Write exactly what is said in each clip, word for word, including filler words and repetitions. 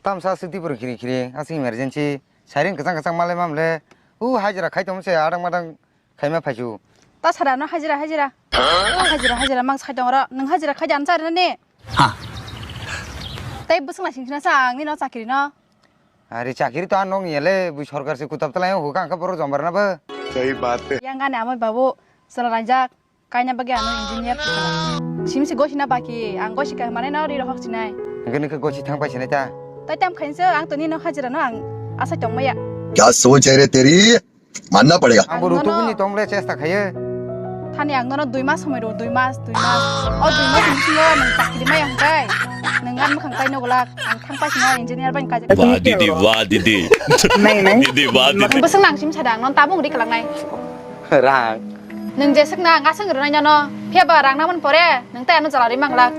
Tamsa aswk dibor khiri khiri, aswk emergency. Siren kwchang kwchang malai mamle. U hajira khai tongse adang madang khaima phaisu. Ta sara no hajira hajira. Hajira hajira mang sai tong ro. Nwng hajira khai jan sar ne? Ha. Tai bwswng lai sing sina sa ang ni no chakiri no. Ari chakiri to ang nong yele, bui sorkar se kutab talai hukang ka boro jombar na ba. Sahi baat hai. Yang gane amoi babu sala ranjak. Kaina bagwi ano engineer. Sim si gosi na baki, ang gosi ka mane no ri rohok sinai. Hingke nike gosi thang pai sinai ta. Tai tam khainse ang toni no hajira no ang asa tong maya. क्या सोच है रे तेरी? मानना पड़ेगा। Ang bono rutu no bini tong le chesta khaye. Thani ang nono dui mas somoi ro, dui mas, dui mas. O dui mas ni bisingo nwng chakri maya hwnkhe nwng ang mwkhang tai no glak, ang thang pai sina engineer bai kajak. Wah didi, wah didi. Didi, wah didi. Ang bwswk nang sim sada ang non tabung ri kwlangnai. Rang. Nwng jeswk na ngaswng rwnai nono, phiya ba rang nangmani pore nwng tai ano jala ri manglak.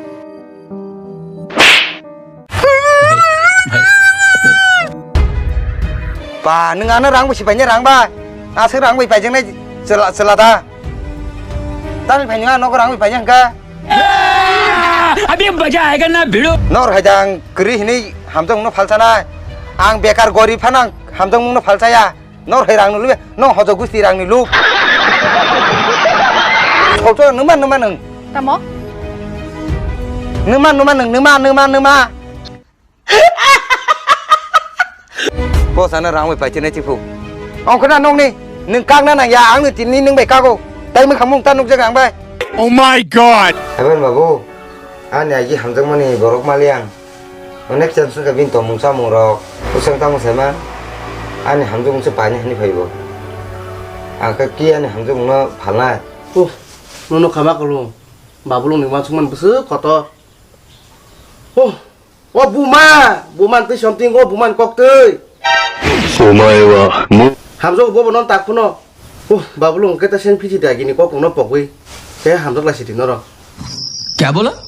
Ba, nwng ano rang bo si paina rang ba? Aswk rang bai paijaknai chwla, chwla da. Tamni phaino ano rang bai paina hwnkha. अभी मजा आएगा ना भिड़ो। Nor hai da ang kwrwi hinwi hamjakmungno phalsana. Ang bekar gorib phano ang hamjakmungno phalsaya. Nor hai rang nulu, nong hojo gusti rang nulu. Sokto numa numa nung. Tamo? Numa numa nung, numa numa numa. Bo sana rang bai paichinai chifu. Ongkhona nongni, nung kakna nang ya, ang ni tini nung bai kago. Tai mung khamung ta nukjak ang bai. Oh my God! Aben babu, ani agi hamjakmani borok maliang. Onek chance wngkha bini tongmung chamung rok. Bwswk tamo saima ani hamjakmung se paini hani phaibo. Ang khe ki ani hamjakmung no phalnai. Uh, nono khama kwlwng. Babulung ni uansukmani bwswk kotor. Oh, o buma, buma twi something o buma ni kok twi. Omae wa mu- Hamjago bobo non tak phano. Oh, Babulung khe ta sen phisi da gini kok no pogwi. Khe hamjak lai sidi norok. Kya bola?